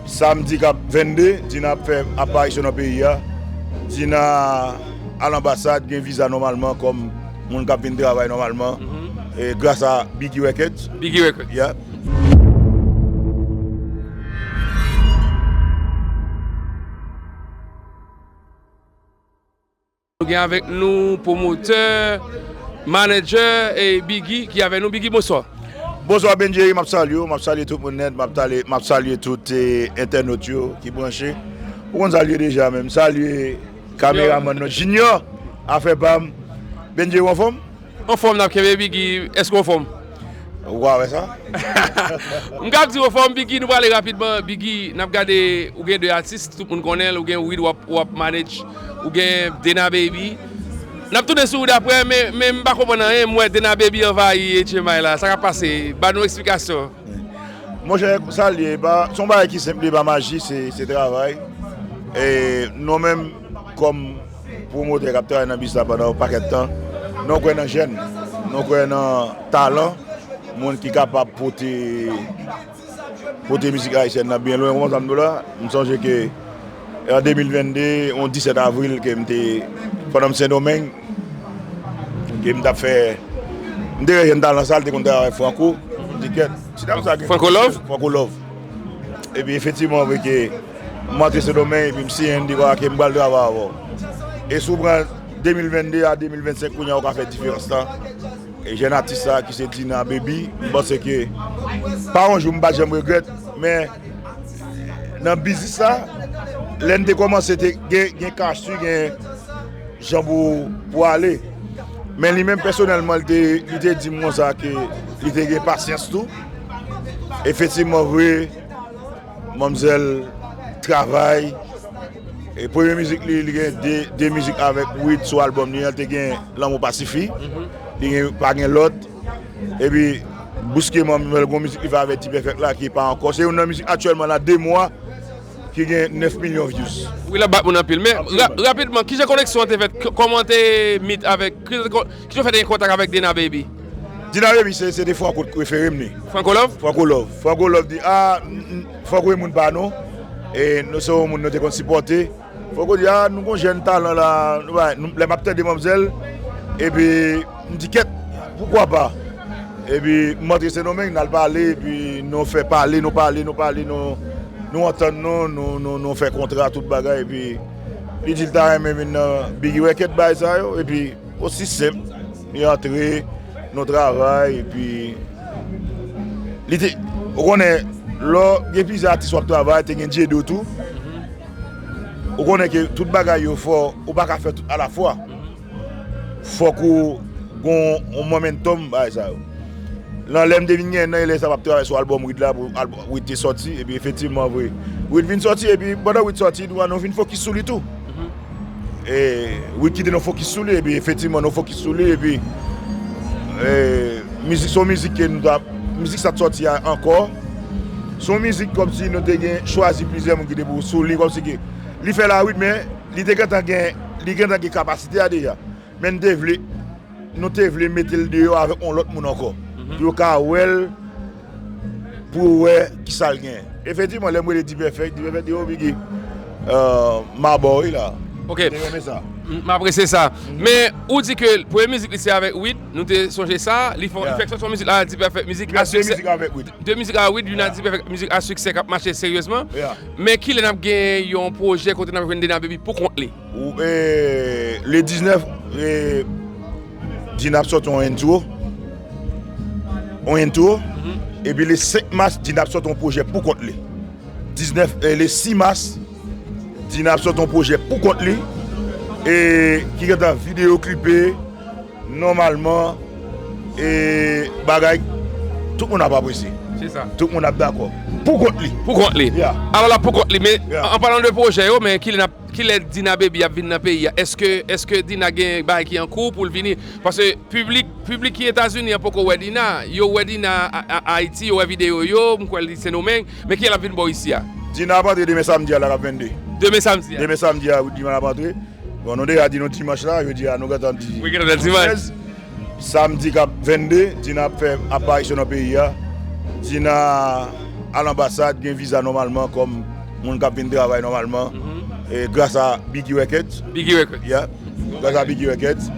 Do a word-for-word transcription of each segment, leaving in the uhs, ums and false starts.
Samdi k ap vennde, Dina ap fè aparisyon nan peyi a. Dina al anbasad, gen viza nòmalman kòm moun k ap vin travay nòmalman. E gras a Biggie Records. Biggie Records. Yeah. Nou gen avèk nou pwomotè, manadjè, e Biggie ki avèk nou. Biggie, bonswa. Bonswa Benjeri, m ap salye w, m ap salye tout moun nèt, m ap tale, m ap salye tout eh, entènot yo ki branche. Ou konn salye deja menm, salye kameramann nou Junior, afè pa m. Benjeri, w anfòm? Anfòm, n ap kenbe Biggie, èske w anfòm? Ou pa wè sa? M ka di w anfòm, Biggie, nou prale rapidman. Biggie, n ap gade, ou gen de atis, tout moun konnen l, ou gen Wid w ap, w ap manage, ou gen Dena Baby. N ap tounen sou Wid aprè, men, men m pa konprann anyen, m wè Dena Baby anvayi H M I la, sa k ap pase? Ban nou eksplikasyon. Monchè, sa l ye, se yon bagay ki senp, li pa maji, se, se travay. E nou menm, kòm pwomotè k ap travay nan biznis la pandan yon pakèt tan, nou kwè nan jèn, nou kwè nan talan, moun ki kapab pote, pote mizik ayisyèn nan byen lwen. Ou konprann sa m di w la? M sonje ke an de mil vennde, yon disèt avril, ke m te, pandan m Sendomeng, ke m t ap fè, m te wè jèn talan sa, l te konn travay avèk Franco, m di kèt, ti dam sa gen Franco Love? Franco Love. Epi efektivman, vre ke m antre Sendomeng, epi m siyen, m di, "Wa, ke m pral travay avè w." E si w pran de mil vennde a de mil vennsenk, kounye a, ou ka fè diferans lan. E jèn atis sa ki se Dina Baby, m panse ke pa yon jou m pa janm regrèt, men nan biznis la, lè n te kòmanse, te gen, gen kach, gen jan pou, pou ale. Men li menm pèsonèlman, li te, li te di m konsa ke li te gen pasyans tou. Efektivman, vre, manmzèl travay. E premye mizik li, li gen de, de mizik avèk Wid sou albòm li an, te gen Lanmou Pa Sifi. Li gen Pa Gen Lòt. Epi, bouskeman, manmzèl gon mizik li fè avèk T-Perfect la, ki pa ankò. Se youn nan mizik aktyèlman la, de mwa, ki gen nèf milyon views. Wi, l ap bat moun anpil. Men, ra-, rapidman, kijan koneksyon an te fèt? K-, kòman te meet avèk, kijan te kon-, kijan w fè te gen kontak avèk Dena Baby? Dina Baby, se, se te Franco k refere m li. Franco Love? Franco Love. Franco Love di, "Ah, n-, n-, Franco e moun pa nou. E nou se yon moun nou te konn sipòte." Franco di, "Ah, nou gon jèn talan la." Nou pa, nou, lè m ap tande manmzèl, epi m di, "Kèt, poukwa pa?" Epi m antre Sendomeng, n al pale, epi nou fè pale, nou pale, nou pale, nou, nou antann nou, nou, nou, nou fè kontra, tout bagay, epi li di l ta renmen vin nan Biggie Record, bagay sa yo, epi osi senp, li antre, nou travay, epi li te, ou konnen, lè w gen plizyè atis w ap travay, te gen Djedo tou. Ou konnen ke tout bagay yo fò, ou pa ka fè tout alafwa. Fòk ou gon yon momentum bagay sa yo. Lan lè m te vin gen nan, e lè sa m ap travay sou albòm Wid la, pou albòm Wid te sòti, epi efektivman vre, Wid vin sòti, epi pandan Wid sòti, nou, nou vin fokis sou li tou. E Wid kite nou fokis sou li, epi efektivman nou fokis sou li, epi e, mizik, se yon mizik ke nou ta, mizik sa t sòti a ankò. Se yon mizik kòmsi nou te gen chwazi plizyè moun ki te pou sou li, kòmsi ke li fè la Wid, men li te gentan gen, li gentan gen kapasite a deja. Men n te vle, nou te vle mete l deyò avèk yon lòt moun ankò. Pou yo ka wè l, pou yo wè kisa l genyen. Efektivman, lè m rele Dipèfèk, Dipèfèk di, "Yo, Biggie, euh, m a bò w wi la." Ok. M te renmen sa. M, m apresye sa. Men, ou di ke premye mizik li se avèk Wid, nou te sonje sa, li fè, li fè sòti yon mizik la, Dipèfèk, mizik a siksè. Li fè de mizik avèk Wid. De mizik a Wid, youn a Dipèfèk, mizik a siksè k ap mache seryezman. Men kilè n ap gen yon pwojè kote n ap jwenn Dena Baby pou kont li? Ou, e, le diznèf, e, Dina ap sòti yon intro. Yon intro. Epi le senk mas, Dina ap sòti yon pwojè pou kont li. Diznèf, e, le sis mas, Dina ap sòti yon pwojè pou kont li. E ki gentan videyo klipe, nòmalman, e bagay, tout moun ap apresye. Se sa. Tout moun ap dakò. Pou kont li. Pou kont li. Yeah. Alò la, pou kont li. Men, yeah, an, an palan de pwojè yo, men kilè n ap, kilè Dina Baby ap vin nan peyi a? Èske, èske Dina gen bagay ki an kou pou l vini? Paske piblik, piblik ki Etazini an poko wè Dina. Yo wè Dina a, a, Ayiti, yo wè videyo yo, m kwè li Sendomeng. Men kilè l ap vin bò isi a? Dina ap antre demen samdi a la k ap vennde. Demen samdi a? Demen samdi a, wi, Dina ap antre. Bon, nou deja di nou dimanch la, jodi a nou gentan di. Wi, gentan di dimanch. Samdi k ap vennde, Dina ap fè aparisyon nan peyi a. Dina al anbasad, gen viza nòmalman kòm moun k ap vin travay nòmalman, e gras a Biggie Records. Biggie Records. Yeah. Gras a Biggie Records.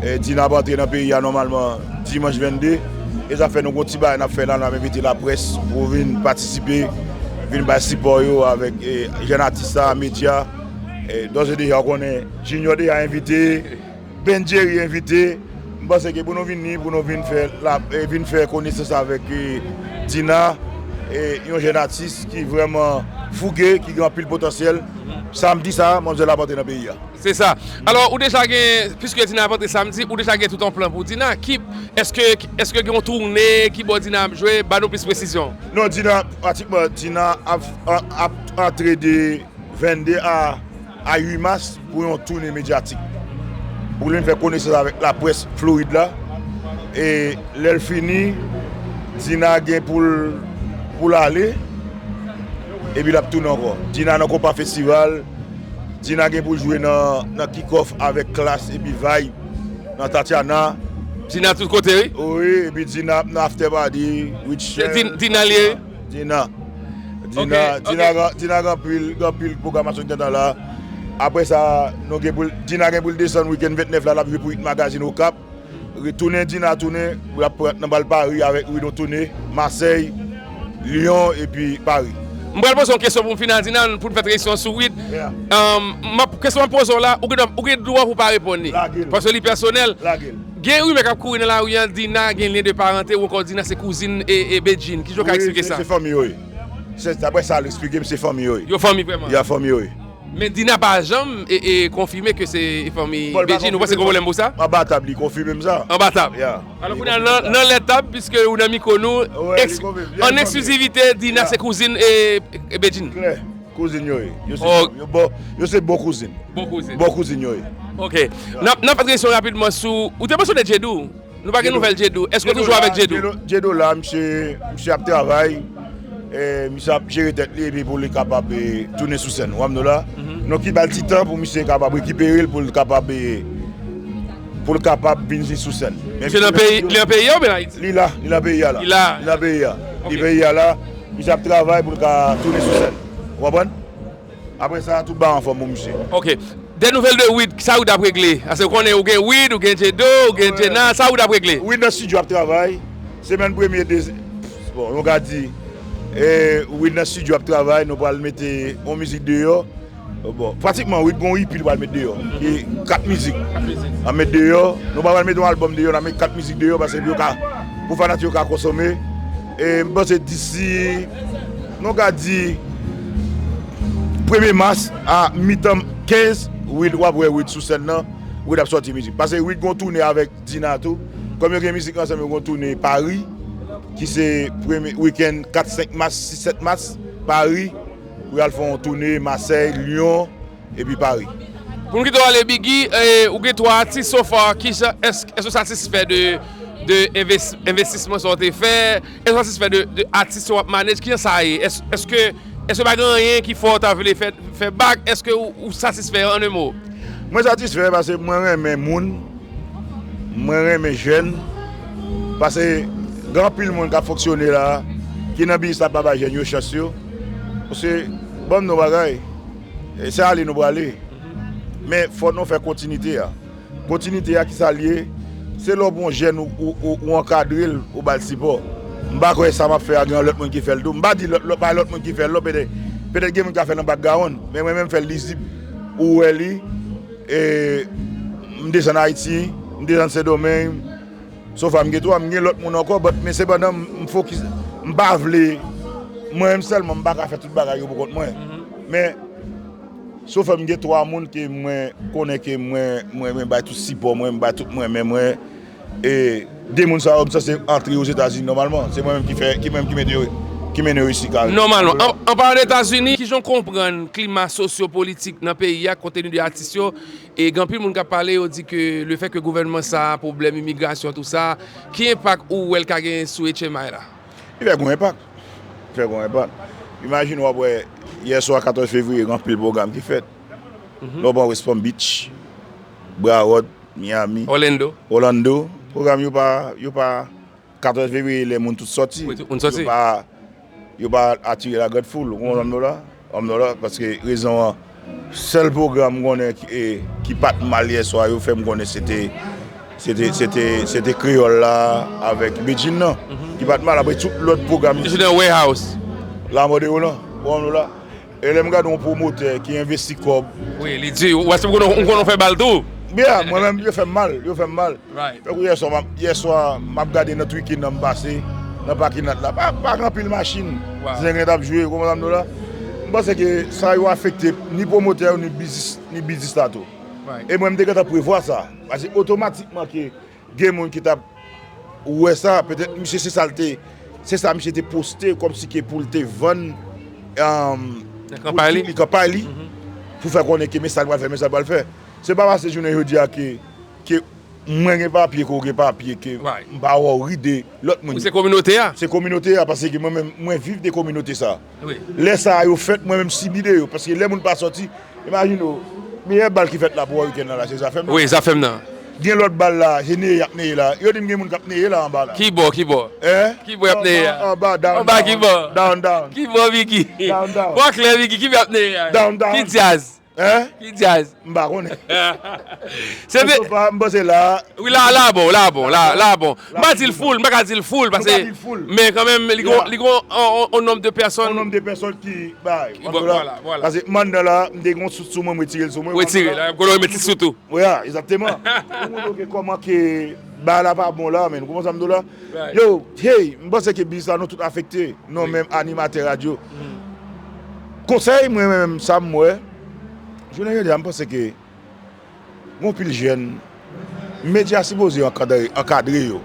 E Dina ap antre nan peyi a nòmalman dimanch vennde. E sa fè nou gon ti bagay n ap fè la, n ap envite laprès pou vin patisipe, vin bay sipò yo avèk, e, jèn atis sa, medya. E, dòs e deja, w konnen, Junior deja envite, Ben Jerry envite. M panse ke pou nou vini, pou nou vin fè la, e, vin fè konesans avèk, e, Dina, e, yon jèn atis ki vrèman fouge, ki gen anpil potansyèl. Samdi sa, manmzèl ap antre nan peyi a. Se sa. Alò, ou deja gen, piske Dina ap antre samdi, ou deja gen tout yon plan pou Dina. Ki, èske, èske gen yon toune, ki bò Dina ap jwe? Ba nou plis presizyon. Non, Dina, pratikman, Dina ap, ap, ap antre de vennde a, a uit mas pou yon toune medyatik. Pou li fè konesans avèk laprès Florid la. E lè l fini, Dina gen pou l, pou l ale, epi l ap tounen ankò. Dina nan Konpa Festival, Dina gen pou l jwe nan, nan Kick Off avèk Klass epi Vibe nan Tatiana. Dina tout kote, wi. Wi, epi Dina ap nan After Party, with Dina li ye? Dina. Dina, Dina gen, gen anpil, gen anpil pwogramasyon ki gentan la. Apre sa, nou gen pou, Dina gen pou l desann wikenn vennèf la, l ap jwe pou Hit Magazine Okap. Retounen Dina, tounen, l ap pran nan bal Pari avèk Ridon tounen, Masèy, Lyon, epi Pari. M pral poze yon kesyon pou m fini a Dina, pou n fè tranzisyon sou Wid. Yeah. Um, m ap, kesyon m ap poze w la, ou gen, ou gen dwa pou w pa reponn li. Lage l. Paske li pèsonèl. Lage l. Gen rimè k ap kouri nan lari a, Dina gen lyen de parante ou ankò Dina se kouzin e, e Bedjine. Kijan w ka eksplike sa? Wi, se, se fanmi yo ye. Se, daprè sa l eksplike m, se fanmi yo ye. Yo fanmi vrèman? Ya, fanmi yo ye. Men Dina pa janm e, e konfime ke se fanmi Bedjine. Ou panse gen pwoblèm pou sa? Anba tab, li konfime m sa. Anba tab. Ya. Alò, kounye a, nan, nan lè tab, piske ou nan mikwo nou, an eksklizivite, Dina se kouzin e, e Bedjine. Klè. Kouzin yo ye. Yo se, yo bon, yo se bon kouzin. Bon kouzin. Bon kouzin yo ye. Ok. N ap, n ap fè tranzisyon rapidman sou, ou te mansyone Djedou. Nou pa gen nouvèl Djedou. Èske w toujou avèk Djedou? Djedou, Djedou la, misye, misye ap travay. E, misye ap jere tèt li epi pou li kapab, e, tounen sou sèn. Ou wè m nou la. Nou ki ba l ti tan pou misye kapab rekipere l, pou l kapab, e, pou l kapab vin sou sèn. Misye nan peyi, li nan peyi a oubyen Ayiti? Li la, li nan peyi a la. Li la. Li nan peyi a. Li peyi a la. Misye ap travay pou l ka tounen sou sèn. Ou konprann? Apre sa, tout bagay anfòm pou misye. Ok. Dè nouvèl de Wid, sa Wid ap regle? Paske ou konnen ou gen Wid, ou gen Djedo, ou gen Djena, sa Wid ap regle? Wid nan estidyo ap travay. Semèn premye, de, bon, nou ka di, e, Wid nan estidyo ap travay, nou pral mete yon mizik deyò. Bon, pratikman, Wid gon ipi li pral met deyò. E kat mizik. Kat mizik. N ap met deyò. Nou pa pral mete yon albòm deyò, n ap met kat mizik deyò paske pou yo ka, pou fanatik yo ka konsome. E m panse disi, nou ka di, premye mas a mitan kenz, Wid, w ap wè Wid sou sèn nan. Wid ap sòti mizik. Paske Wid gon toune avèk Dina tou. Kòm yo gen mizik ansanm, yo gon toune Pari, ki se premye wikenn kat, senk mas, sis, sèt mas, Pari. Pou y al fè yon toune Masèy, Lyon, epi Pari. Pou n kite w ale, Biggie, e, ou gen twa atis so far, kijan, èske, èske w satisfè de, de enves-, envestisman sa w te fè? Èske w satisfè de, de atis yo w ap manage? Kijan sa ye? Èske, èske, èske pa gen anyen ki fè w ta vle fè, fè bak? Èske ou, ou satisfè an un mot? Mwen satisfè paske mwen renmen moun. Mwen renmen jèn. Paske gen anpil moun k ap fonksyone la, ki nan biznis la, pa bay jèn yo chans yo. Paske, ban m di w yon bagay, e, se ale nou prale. Men fò nou fè kontinite a. Kontinite a, ki sa l ye? Se lè w pran yon jèn, ou, ou, ou, ou ankadre l, ou ba l sipò. M pa kwè sa m ap fè a gen yon lòt moun ki fè l tou. M pa di lòt, lòt, pa lòt moun ki fè l non, petèt, petèt gen moun k ap fè l nan background. Men mwen menm, m fè l lizib. Ou wè li, e, m desann Ayiti, m desann Sendomeng, so far m gen twa, m gen lòt moun ankò, but, men sepandan, m, m fokis, m pa vle, mwen menm sèlman, m pa ka fè tout bagay yo pou kont mwen. Men, so far m gen twa moun ke mwen konnen ke mwen, mwen, mwen bay tout sipò mwen, m bay tout mwen, men mwen, e de moun sa yo, m sanse antre Ozetazini nòmalman. Se mwen menm ki fè, ki mwen menm ki mete yo, ki mennen yo isi, kare. Nòmalman. An, an palan de Etazini, kijan w konprann klima sosyopolitik nan peyi a, kont teni de atis yo, e gen anpil moun k ap pale, yo di ke lefètke gouvènman sa a, pwoblèm imigrasyon, tou sa, ki enpak ou wè l ka genyen sou H M I la? Li fè gon enpak. Li fè gon enpak. Imajine w ap wè, yè swa katòz fevriye, gen anpil pwogram ki fèt. Lè w pran West Palm Beach, Broward, Miami, Orlando. Orlando. Pwogram yo pa, yo pa katòz fevriye, lè moun tout sòti. Wi, tout moun sòti. Yo pa, Yo pa atire la grande foule, ou konprann m la? Ou konprann m la? Paske rezon an, sèl pwogram m konnen ki, e, ki pa t mal yè swa, yo fè m konnen se te, se te, se te, se te Kreyòl la avèk Bedjine nan, ki pa t mal. Apre tout lòt pwogram, Jounen Warehouse. Lanmò de yo lan, ou konprann m la? E lè m gade yon pwomotè ki envesti kòb. Wi, li di, ou wè se pou konnen, ou konnen fè bal tou. Byen, mwen menm, yo fè m mal, yo fè m mal. Tankou yè swa, m ap, yè swa, m ap gade nan Twickenham m pase, nan pakin lot la. Pa, pa gen anpil machin. Zengen t ap jwe, ou konprann sa m di w la? M panse ke sa yo afekte ni pwomotè yo, ni biznis, ni biznis la tou. E mwen, m te gentan prevwa sa. Paske otomatikman ke gen moun ki t ap wè sa, petèt misye se sa l te, se sa misye te poste, kòmsi ke pou l te vann, um, kanpay li, kanpay li, pou fè konnen ke men sa l pral fè, men sa l pral fè. Se pa paske jounen jodi a ke, ke mwen gen papye, ke w gen papye, ke m pa wè w ri de lòt moun. Ou se kominote a. Se kominote a, paske mwen menm, mwen viv de kominote sa. Lè sa a yo fèt, mwen menm sibi de yo, paske lè moun pa sòti, imajine w, meyè bal ki fèt la pou wè wikenn nan la, se Zafèm nan. Wi, Zafèm nan. Gen lòt bal la, se neye y ap neye la. Yo di m gen moun k ap neye la anba la. Ki bò, ki bò? Hein? Ki bò y ap neye a? Anba, anba, down, anba ki bò? Down, down. Ki bò, Biggy? Down, down. Bò klè, Biggy, ki bò y ap neye a? Down, down. Ki djaz? Hein? Ki djaz? M pa konnen. Se de... Christopher, m panse la. Wi, la, la bon, la bon, la, la bon. M pa di l full, m pa ka di l full, paske, men kanmenm, li gon, li gon on, on, on nonb de pèsòn. On nonb de pèsòn ki bay. Bon, vwala, vwala. Paske m anndan la, m te gon sout sou mwen, m retire l sou mwen. Retire l, kote w met ti sout ou. Wi, egzakteman. Pou montre w ke kòman ke bagay la pa bon la, men, ou konprann sa m di w la? Yo, hey, m panse ke biznis la, nou tout afekte. Nou menm animatè radyo. Konsèy mwen menm, sa m wè, jounen jodi a, m panse ke gon pil jèn, medya sipoze ankadre, ankadre yo.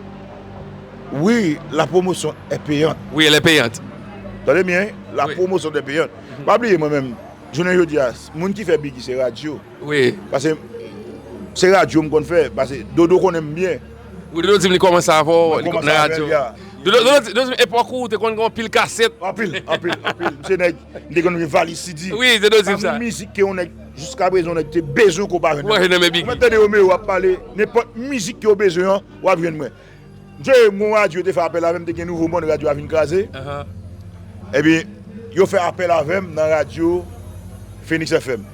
Oui, la promotion est payante. Oui, elle est payante. Tande byen, la promotion est payante. Pa bliye mwen menm, jounen jodi a, moun ki fè Biggy se radyo. Wi. Paske se radyo m konn fè, paske Dodo konnen m byen. Wi, Dodo di m li kòmanse avè w nan radyo. Dodo, Dodo, Dodo di m epòk ou te konn gen anpil kasèt. Anpil, anpil, anpil. M se nèg, m te konn gen valiz C D. Wi, Dodo di m sa. Pa gen mizik ke yon nèg, jiska prezan, yon nèg te bezwen ke w pa jwenn nan men Biggy. Ou mèt tande Romeo ap pale, nenpòt mizik ke w bezwen an, w ap jwenn mwen. M sonje m gon radyo te fè apèl avè m, te gen nouvo mòn, radyo a vin kraze. Epi, yo fè apèl avè m nan radyo Phoenix F M.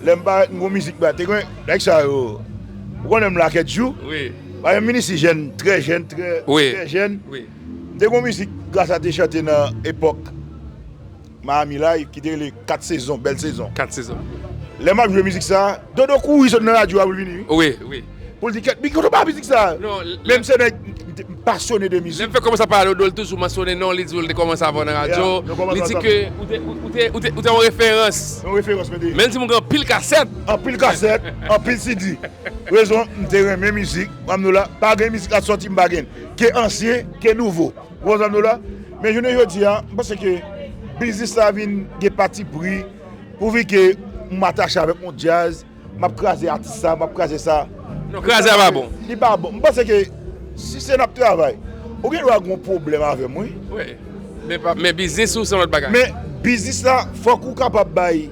Lè m parèt, m gon mizik ba, te gen nèg sa yo. Ou konnen m la kèk jou. Wi. Pa gen minis jèn, trè jèn, trè, trè jèn. M te gon mizik Grasa te chante nan epòk Miami Live ki te rele Kat Sezon, Bèl Sezon. Kat Sezon. Lè m ap jwe mizik sa, Dodo kouri sot nan radyo a pou l vini, wi. Wi, wi. Pou l di, "Kèt, Biggy, kote w bay mizik sa?" Non, men m se nèg, m te, m pasyone de mizik. Lè m fè kòmanse pale Dodo, l toujou mansyone non, li di w li te kòmanse avè w nan radyo. Li di ke ou te, ou, ou te, ou te, ou te yon referans. Yon referans, mwen te. Men l di m ou gen anpil kasèt. Anpil kasèt, anpil C D. Rezon, m te renmen mizik. Mwen m di w la, pa gen mizik k ap sòti m pa gen. Ke ansyen, ke nouvo. Ou konprann sa m di w la? Men jounen jodi a, m panse ke biznis la vin gen patipri, pouvi ke m atache avèk yon djaz, m ap kraze atis sa, m ap kraze sa. Non, kraze a pa bon. Li pa bon. M panse ke si se n ap travay, ou gen dwa gen yon pwoblèm avè m, wi. Wi. Men pa, men biznis ou se yon lòt bagay. Men biznis la, fòk ou kapab bay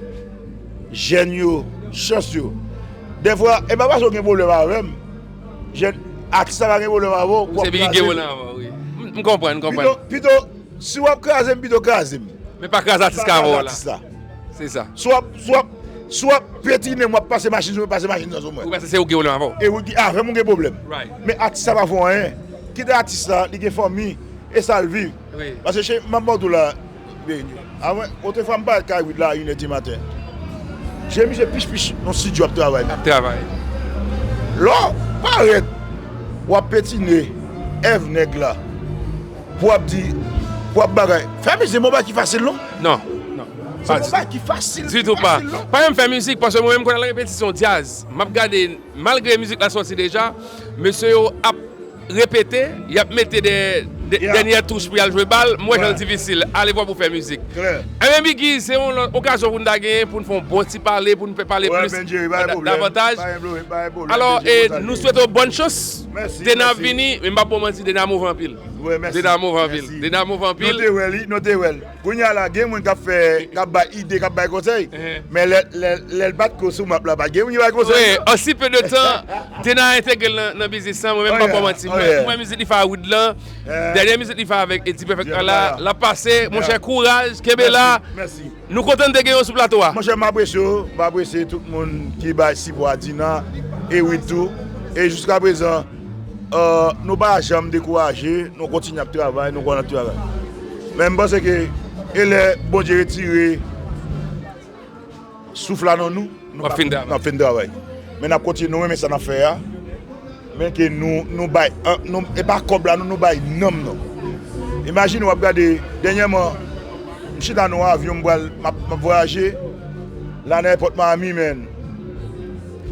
jèn yo chans yo. Dèfwa, e pa paske w gen pwoblèm avè m, jèn, atis la pa gen pwoblèm avè w, w ap kraze m. Ou se Biggy gen pwoblèm avè w, wi. M, m konprann, m konprann. Pito, si w ap kraze m, pito kraze m. Men pa kraze atis k avè w la. Se sa. Si w ap, si w ap, si w ap petinen m, w ap pase machin sou mwen, pase machin nan sou mwen. Ou panse se ou ki gen pwoblèm avè w? E ou ki, avè m ou gen pwoblèm. Men atis la pa fè w anyen. Kite atis la, li gen fanmi, e sa l viv. Paske, che, m ap ba w tou la, Beni. Avan, otrefwa m parèt kay uit la a inè di maten. Che misye pich pich nan estidyo ap travay. Ap travay. Lè w parèt, w ap petine èv nèg la. Pou w ap di, pou w ap bagay. Fè mizik se pa yon bagay ki fasil, non. Non, non. Se pa yon bagay ki fasil, ditou pa. Pa menm fè mizik, paske mwen menm, m konn al repetisyon djaz. M ap gade, malgre mizik la sòti deja, mesye yo ap repete, y ap mete de, de, dènyè touch pou y al jwe bal, m wè jan l difisil. Alevwa pou fè mizik. Enben, Biggy, se yon lòt okazyon pou n ta genyen, pou n fè yon bon ti pale, pou n fè pale plis, davantaj. Alò, e, nou swete w bòn chans. Dena ap vini, men m p ap ba w manti, Dena move anpil. Wi, mèsi. Denamo anpil. Mèsi. Denamo anpil. Nou te wè li, nou te wè l. Kounye a la, gen moun k ap fè, k ap bay ide, k ap bay konsèy. Ehe. Men lè, lè, lè l pa t ko sou map la, pa t gen moun ki bay konsèy. Wi, an si pe de tan, Dena entegre l nan, nan biznis lan, mwen menm, oh, m p ap, yeah, manti. Oh, mwen, yeah, mwen mizik li fè a Wood lan, eh, dènye mizik li fè avèk Eddie Perfect la, la, la pase, monchè, yeah, kouraj, kenbe la. Mèsi, mèsi. Nou kontan n te gen yo sou plato a. Monchè, m apresye w, m apresye tout moun ki bay sipò a Dina e Wid tou. E jiska prezan, euh, nou pa janm dekouraje, nou kontinye ap travay, nou konn ap travay. Men m panse ke e lè Bondye retire souf la nan nou, nou p ap fin travay. N ap fin travay. Men n ap kontinye, nou renmen sa n ap fè a. Men ke nou, nou bay, an, nou, e pa kòb la, nou, nou bay nanm nou. Imajine w ap gade, dènyèman, m chita nan yon avyon, m pral, m ap, m ap vwayaje. La nan èpòt Miami, men,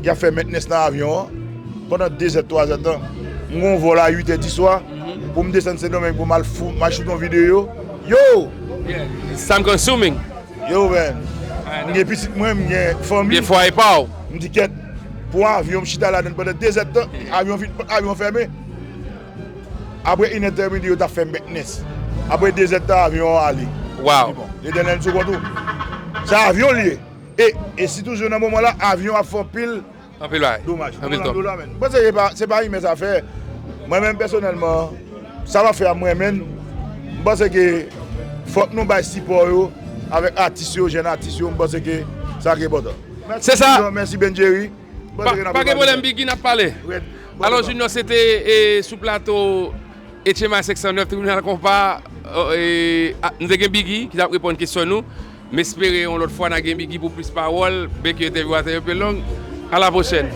y ap fè mentnans nan avyon an. Pandan de zè, twa zè tan, m gen yon vòl a uit è di swa. Pou m desann Sendomeng, pou m al fou, m al choute yon videyo. Yo! Yeah, it's time consuming. Yo, man. M gen pitit mwen, m gen fanmi. Gen fwaye pa w. M di kèt, pou avyon, m chita ladan l pandan de zè tan, avyon vin, pòt avyon fèmen. Apre inèdtan, m di yo t ap fè mentnans. Apre de zè tan, avyon an ale. Wow. Bon, Letènèl sou kont ou. Se avyon l ye. E, e si toujou nan moman la, avyon ap fè anpil Anpil bagay. Domaj. Anpil tan. Anpil domaj. M panse se pa, se pa imen sa fè. Mwen menm pèsonèlman, sa m ap fè a m renmen l. M panse ke fòk nou bay sipò yo avèk atis yo, jèn atis yo. M panse ke sa ki enpòtan. Se sa. Mèsi Bidon, mèsi Bendjerry. M panse ke n ap pale. Pa gen pwoblèm, Biggy, n ap pale. Alò, Junior, se te, e, sou plato H M I senk san nèf, Tribinal Konpa, e, a, nou te gen Biggy ki t ap reponn kesyon nou. M espere yon lòt fwa n a gen Biggy pou plis pawòl, byenke entèvyou a te yon pe long. A la pwochèn.